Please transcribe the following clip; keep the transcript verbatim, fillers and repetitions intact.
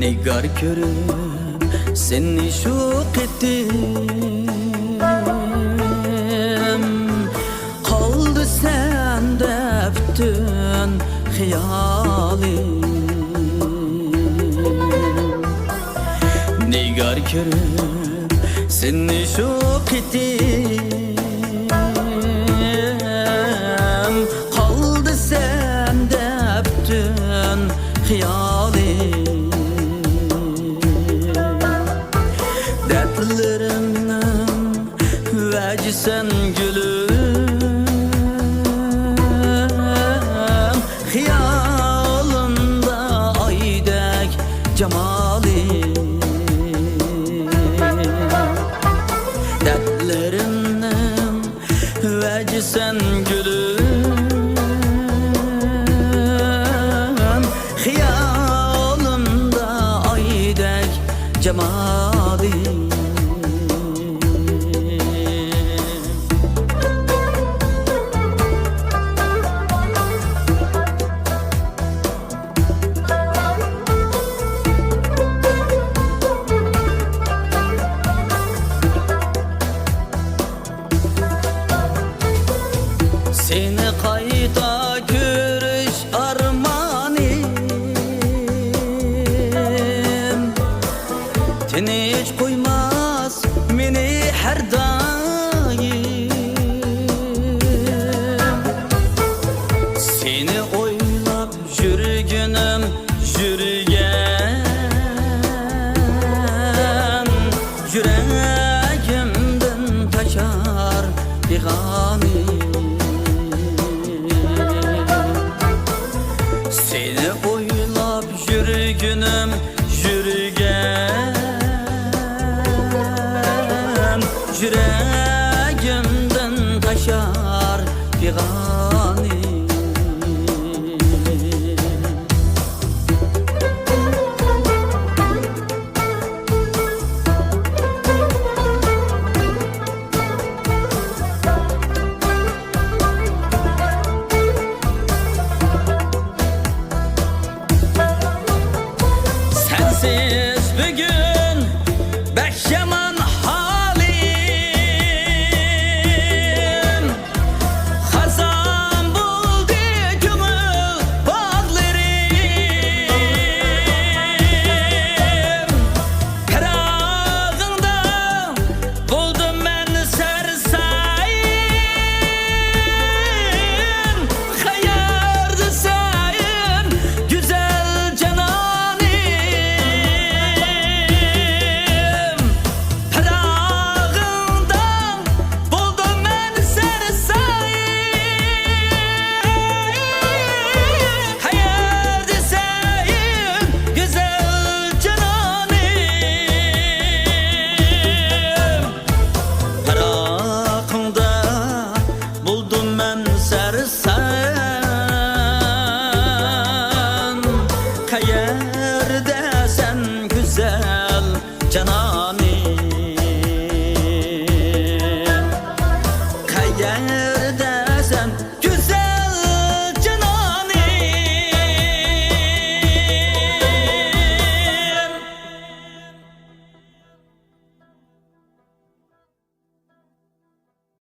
نىگار كۆرۈپ سېنى شۇ قېتىم، قالدى سەندە پۈتۈن خىيالىم. نىگار كۆرۈپ سېنى شۇ قېتىم، قالدى سەندە پۈتۈن خىيالىم. دەردلىرىمنىڭ ۋەجىسەن گۈلۈم، خىيالىمدا ئايدەك جامالىم. دەردلىرىمنىڭ ۋەجىسەن گۈلۈم، خىيالىمدا ئايدەك جامالىم. سېنى قايتا كۆرۈش ئارمانىم، تىنچ قويماس مېنى ھەر دائىم. سېنى ئويلاپ يۈرگىنىم يۈرگەن، يۈرەكىمدىن تاشار پىغانىم. سېنى ئويلاپ يۈرگىنىم يۈرگەن، يۈرەكىمدىن تاشار پىغانىم. سەنسىز بۈگۈن بەك يامان ھالىم، خازان بولدى كۆڭۈل باغلىرىم. پىراقىڭدا بولدۇم مەن سەرسان، قەيەردە سەن گۈزەل جانانىم؟ پىراقىڭدا بولدۇم مەن سەرسان، قەيەردە سەن گۈزەل جانانىم؟ پىراقىڭدا بولدۇم مەن سەرسان، قەيەردە سەن گۈزەل جانانىم؟